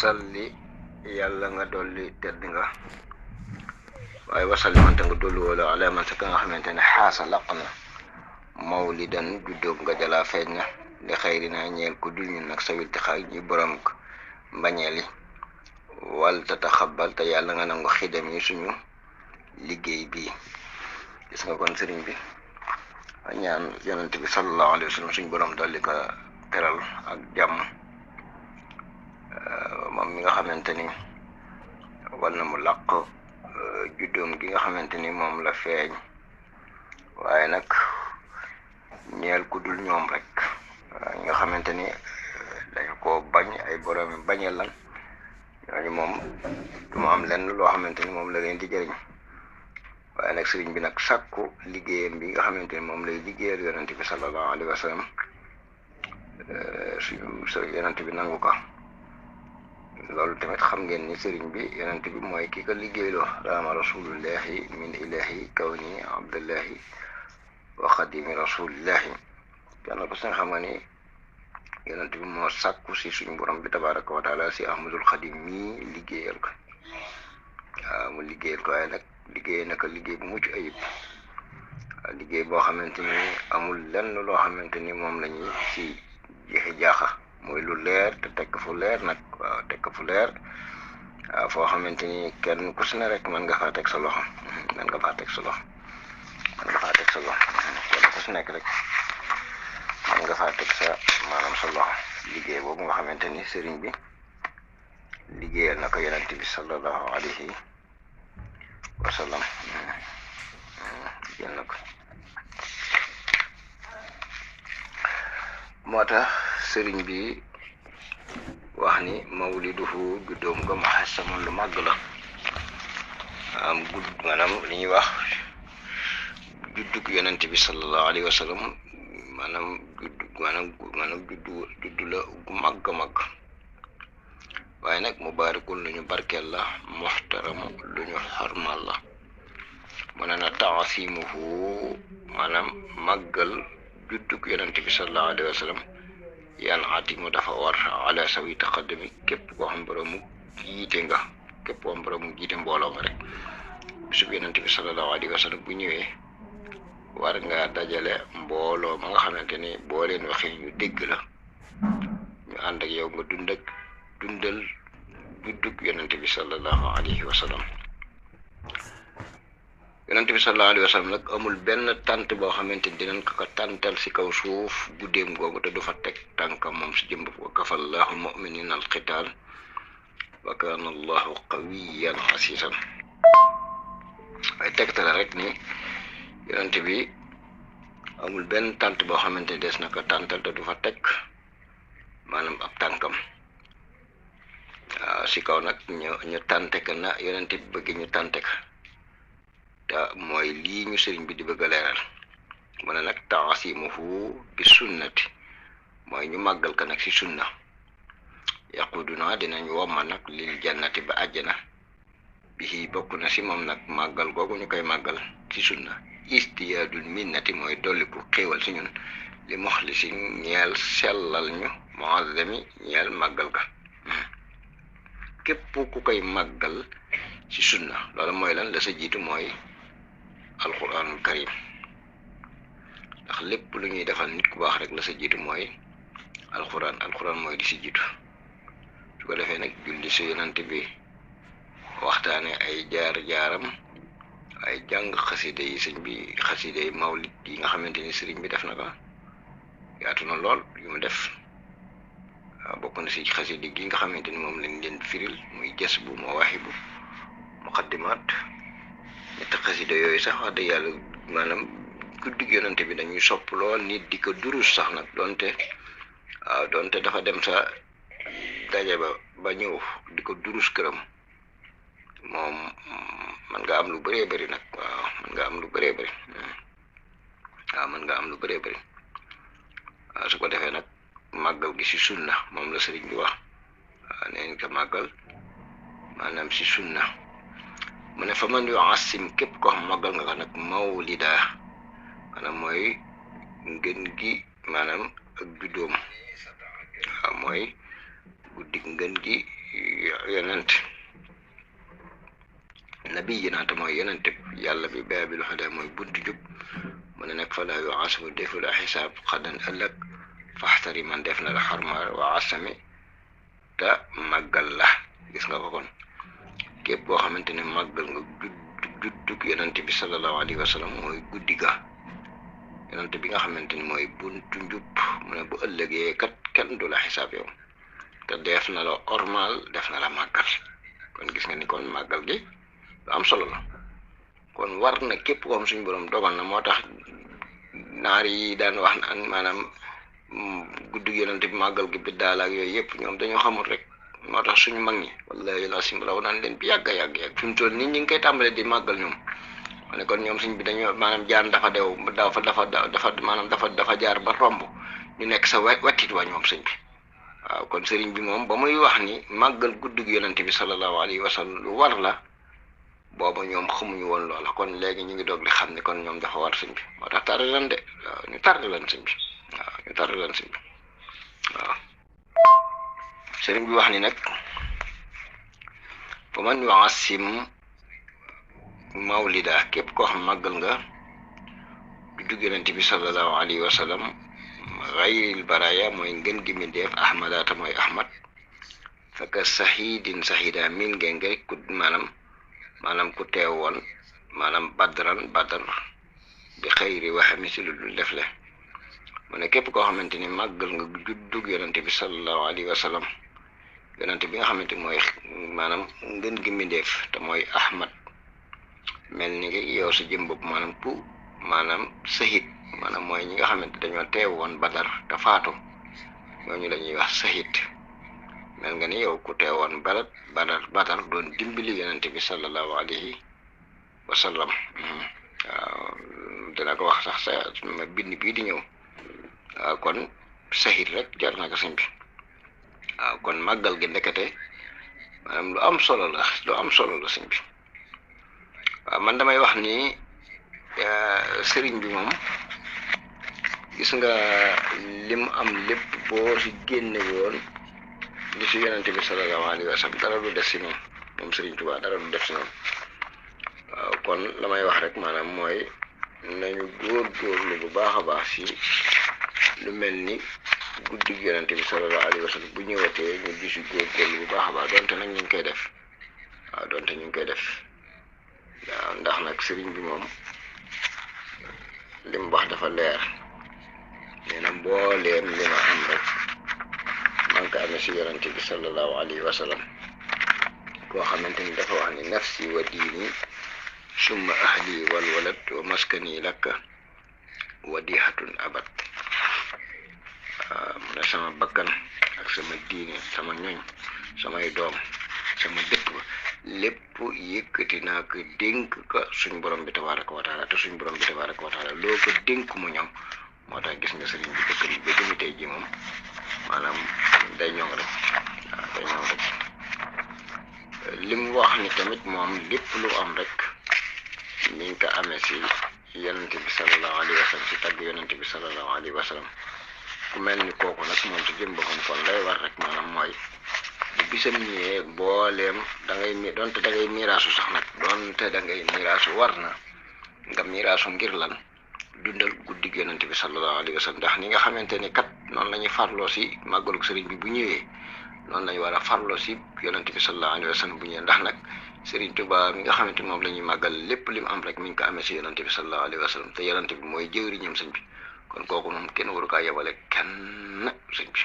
salli yàlla nga dolli tedd nga waaye wasalli man te nga dolli wala ala man sa ka nga xamante ne xaasa laq na mawlidan juddóob nga jalaa feeñ na li xayri naa ñeel ku dul ñun nag sawil ti xaaj ñi borom mbañeeli wal tataxabal te yàlla nga nangu xidam yi suñu liggéey bii. Gis nga kon sëriñ bi ñaan yonent bi sallallahu alayhi wa sallam suñu borom dolli ko teral ak jàmm moom mi nga xamante ni war na mu làq juddoom gi nga xamante ni moom la feeñ waaye nag ñeel ku dul ñoom rek ñi nga xamante ni dañ koo bañ ay borom bañeel lan ñooñu moom du mu am lenn loo xamante ni moom la leen di jëriñ waaye nag sëriñ bi nag sàkku liggéeyam bi nga xamante ni moom lay liggéeyal yonent bi sallallahu alayhi wa sallam suñu yonent bi nangu ko. Loolu tamit xam ngeen ni sëriñ bi yonent bi mooy ki ko liggéeyloo raama rasulullahi min ilahi kawni abdullahi wa xadimi rasulillahi kenn ko si nga xam nga ni yonent bi moo sàkku si suñu borom bi tabaraka wa taala si ahmadul xadim mii liggéeyal ko waaw mu liggéeyal ko waaye nag liggéey naka liggéey bu mucc ayib liggéey boo xamante ni amul lenn loo xamante ni moom la ñuy si jeexi jaaxa mooy lu leer te tekk fu leer nag waaw tekk fu leer waaw foo xamante ni kenn ku si ne rek mën nga faa teg sa loxo mën nga faa teg sa loxo kenn ku si nekk rek mën nga faa teg sa maanaam sa loxo liggéey boobu nga xamante ni sëriñ bi liggéeyal na ko yonent bi sallallahu alayhi wa sallam liggéeyal na ko moo tax sëriñ bi wax ni mawliduhu juddoom ga muhassamun lu màgg la am gudd maanaam li ñuy wax juddug yonent bi sallallahu alayhi wa sallam maanaam juddu la gu màgg a màgg waaye nag mubarakul lu ñu barkeel la muhtaramu lu ñu xarmal la mu ne na taasimuhu maanaam màggal juddug yonent bi sallallahu alayhi wa sallam yan atimu dafa war ala sawi taqaddami képp koo xam boroomu jiite nga képp koo xam boroomu jiite mbooloo nga rek bisub yonent bi sallallahu alayhi wa sallam bu ñëwee war nga dajale mbooloo ma nga xamante ni boo leen waxee ñu dégg la ñu ànd ak yow nga dundal juddug yonent bi sallallahu alayhi wa sallam yonent bi sallallahu alayhi wa sallam nag amul benn tant boo xamante ni dinañ ko tantal si kaw suuf guddeem googu te du fa teg tànkam moom si jëmb wa kafallahu muminina alqital wa kana allahu qawiyan asisan waaye tegtale rek ni yonent bi amul benn tant boo xamante ni des na ko tantal te du fa teg maanaam ab tànkam waaw si kaw nag ñu tante ka na yonent bi bëgg ñu tante ka te mooy lii ñu sëriñ bi di bëgg a leeral mu ne nag taasimuhu bi sunnati mooy ñu màggal ko nag si sunna yaquduna dinañ womma nag lil jannati ba àjjana bi bokk na si moom nag màggal googu ñu koy màggal si sunna istiyaadul minnati mooy dolliku xéewal si ñun li muxlisin ñeel sellal ñu muazzami ñeel màggal ka képp ku koy màggal si sunna loolu mooy lan la sa jiitu mooy alquranul karim ndax lépp lu ñuy defal nit ku baax rek la sa jiitu mooy alquran mooy di si jiitu su ko defee nag julli si yonent bi waxtaane ay jaar-jaaram ay jàng xasida yi sëñ bi xasida yi mawlid yi nga xamante ni sëriñ bi def na ko yaatu na lool yu mu def waaw bokk na si xasida gi nga xamante ni moom lañ leen firil muy jas bu mawaahibu muqaddimaat ñetti xasida yooyu sax wax dëgg yàlla maanaam guddig yonent bi dañuy sopp lool nit di ko durus sax nag donte dafa dem sa daje ba ñëw di ko durus këram moom man nga am lu bëree bëri nag waaw man nga am lu bëree bëri waaw su ko defee nag màggal gi si sunna moom la sëriñ bi wax waaw neen ko màggal maanaam si sunna mu ne fa man yu asim képp ko xam màggal nga ko nag mawlida maanaam mooy ngën gi maanaam ak juddoom waaw mooy guddi ngën gi yonent nabiyina te mooy yonent yàlla bi baabil huda mooy buntu jub mu ne nag fala yu asabu defu la xisaab xadan ëllëg faxtari man def na la xarmar wa asami te màggal la gis nga ko kon képp koo xamante ne màggal nga juddug yonent bi sallallahu alayhi wa sallam mooy guddi ga yonent bi nga xamante ni mooy buntu njub mu ne bu ëllëgee kat kenn du la xisaab yow te def na la ormal def na la màggal kon gis nga ni kon màggal gi lu am solo la kon war na képp ko am suñu borom dogal na moo tax naar yi daan wax naan maanaam guddi yonent bi màggal gi biddaal ak yooyu yëpp ñoom dañoo xamul rek moo tax suñu mag ñi wallahi la sim raw naan leen bi yàgg fi mu toll nii ñu ngi koy tàmbale di màggal ñoom ma ne kon ñoom suñ bi dañoo maanaam jaan dafa dew dafa maanaam dafa jaar ba romb ñu nekk sa wettit wa ñoom sëñ bi waaw kon sëriñ bi moom ba muy wax ni màggal guddi yonent bi sallallahu alayhi wa sallam lu war la booba ñoom xamuñu woon loola kon léegi ñu ngi doog di xam ne kon ñoom dafa war sëñ bi moo tax tardé lan de waaw ñu tardé lan sëñ bi waaw ñu tardé lan sëñ bi waaw sëriñ bi wax ni nag fa man yuasim mawlida képp koo xam màggal nga juddug yonent bi sallallahu alayhi wa sallam xayril baraya mooy ngën gi mindeef ahmadata mooy ahmad faka sahidin sahida min ngeen nga rek ku maanaam ku teew woon maanaam badar bi xayri waxami si lu dul def le mu ne képp koo xamante ni màggal nga juddug yonent bi sallallahu alayhi wa sallam yonent bi nga xamante mooy maanaam ngën gi mindeef te mooy ahmad mel ni ngi yow sa jëm bopp maanaam sahid maanaam mooy ñi nga xamante dañoo teew woon badar te faatu ñooñu la ñuy wax sahid mel nga ni yow ku teewoon badar doon dimbali yonent bi sallallahu alayhi wa sallam waaw dina ko wax sax sa ma bind bii di ñëw waaw kon sahid rek jar na ko sëñ bi waaw kon màggal gi ndekete maanaam lu am solo la sëñ bi waaw man damay wax ni sëriñ bi moom gis nga lim am lépp boo si génne woon li si yonente bi sallallahu alayhi wa sallam dara du def si moom sëriñ Tuubaa dara du def si moom waaw kon la may wax rek maanaam mooy nañu góorgóorlu bu baax a baax si lu mel ni guddi yonente bi sallallahu alayhi wa sallam bu ñëwatee ñu gisu góorgóorlu bu baax a baax donte nag ñu ngi koy def waaw donte ñu ngi koy def waaw ndax nag sëriñ bi moom li mu wax dafa leer nee na mbooleem li ma am rek man ko amee si yonente bi sallallahu alayhi wa sallam koo xamante ni dafa wax ni nafsi wa diini summa ahli wal walad wa maskani lakka wadihatun abad mu ne sama bakkan ak sama diine sama ñoñ samay doom sama dëkk ba lépp yëkkati naa ko dénk ko suñ borom bi tabaraka wa taala te suñ borom bi tabaraka wa taala loo ko dénk mu ñoom moo tax gis nga sëriñ bi dëkk bi ba jëmi tey ji moom maanaam day ñoŋ rek waaw day ñoŋ rek li mu wax ni tamit moom lépp lu am rek mi ngi ko amee si yonente bi sallallahu alayhi wa sallam si tagg yonente bi sallallahu alayhi wa sallam ku mel ni kooku nag moom ci jëm boppam kon lay war rek maanaam mooy bu bisam ñëwee booleem donte da ngay miraasu sax nag donte da ngay miraasu war na nga miraasu ngir lan dundal guddi yonent bi sallallahu alayhi wa sallam ndax ni nga xamante ni kat noonu la ñuy farloo si màggalu sëriñ bi bu ñëwee noonu la ñu war a farloo si yonent bi sallallahu alayhi wa sallam bu ñëwee ndax nag sëriñ Tuubaa mi nga xamante moom la ñuy màggal lépp li mu am rek mi ngi ko amee si yonent bi sallallahu alayhi wa sallam te yonent bi mooy jëwriñam sëñ bi kon kooku moom kenn waru kaa yebale kenn sëñ bi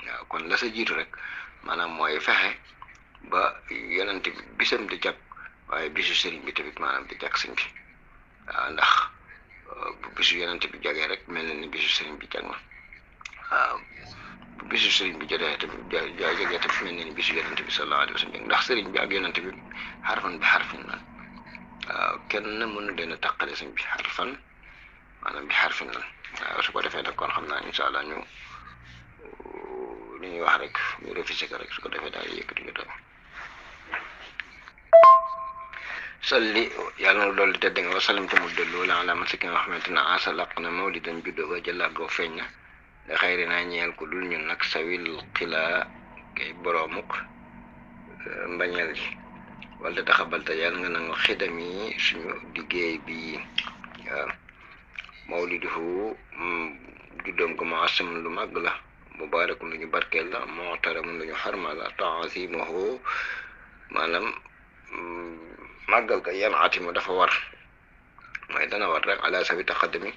waaw kon la sa jiitu rek maanaam mooy fexe ba yonent bi bisam di jag waaye bisu sëriñ bi tamit maanaam di jag sëñ bi waaw ndax bu bisu yonent bi jagee rek mel na ni bisu sëriñ bi jag na waaw bu bisu sëriñ bi jagee tamit jagee tamit mel na ni bisu yonent bi sallallahu alayhi wa sallam ndax sëriñ bi ak yonent bi xarfan bi xarfin lan waaw kenn mënu leen a taqale sëñ bi xarfan maanaam bi xarfin lan waaw su ko defee nag kon xam naa incha allah ñu li ñuy wax rek ñu réfléchir ko rek su ko defee daal di yëkkati ñu doon salli yàlla na dolli tedd nga wa sallim te mu dellu la ala man si ki nga xamante ne asa laq na mawlidan juddoo ba jëlaat goo feeñ na da xayri naa ñeel ko dul ñun nag sawil xilaa kay boroomuk mbañeel gi wala taxabalta yàlla nga nangu xidami suñu liggéey bi waaw mawliduhu juddoom ko muassamun lu màgg la mubaarakun lu ñu barkeel la muhtaramun lu ñu xarma la ta'zimuhu maanaam màggal ka yan atima dafa war mooy dana war rek ala sabi taqaddami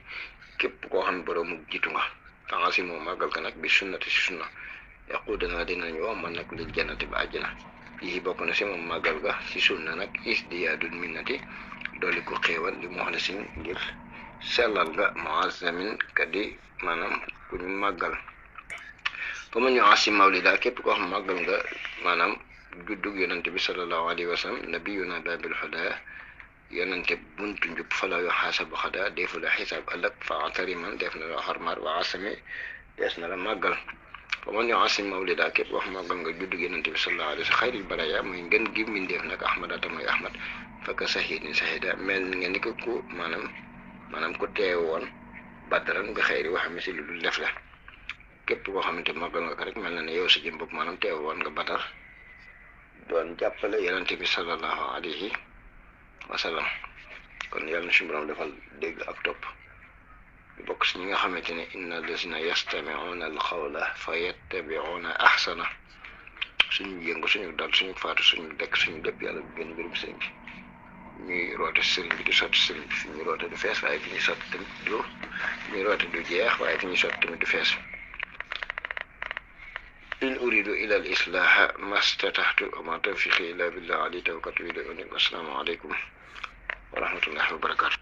képp koo xam ne boroomu jiitu nga ta'zimuhu màggal ka nag bi sunnati si sunna yaqudana dinañ woo man nag lil jannati ba àjjana fii bokk na si moom màggal ga si sunna nag isdiyaadul minnati dolli ko xéewal li muxlisin ngir sellal nga muazzamin kadi maanaam ku ñu màggal fa ma ñu asi mawlida képp koo xam màggal nga maanaam juddug yonante bi sallallahu alayhi wa sallam nabiyuna babil huda yonante buntu njub fala yu xaasabu xada defu la xisaab ëllëg fa atariman def na la xarmar wa asami des na la màggal fa man ñu asi mawlida képp koo xam màggal nga juddug yonante bi sallallahu alayhi wa sallam xayril baraya muy ngën gi mbindeef nag ahmada ta muy ahmad fakka sahidin sahida mel nga ni ko ku maanaam ku teew woon baddaran bi xëyri waxam si lu dul def la képp koo xamante màggal nga ko rek mel na ne yow sa jëm bopp maanaam teew woon nga badar doon jàppale yonente bi sallallahu alayhi wa sallam kon yàlla na suñu borom defal dégg ak topp di bokk si ñi nga xamante ne inna allazina yastami'una alqawla fa yattabi'una ahsana suñu yëngu suñu dal suñu faatu suñu dekk suñu lépp yàlla bu gën mbirum sëriñ bi ñuy roote sëriñ bi di sotti sëriñ bi fi ñuy roote du fees waaye fi ñuy sotti tamit ñuy roote du jeex waaye fi ñuy sotti tamit du fees in uridu ila al islaha mastatahtu wa ma tawfiqi illa billah alayhi tawakkaltu wa ilayhi unib. Assalaamu aleykum wa rahmatullahi wa barakatuh.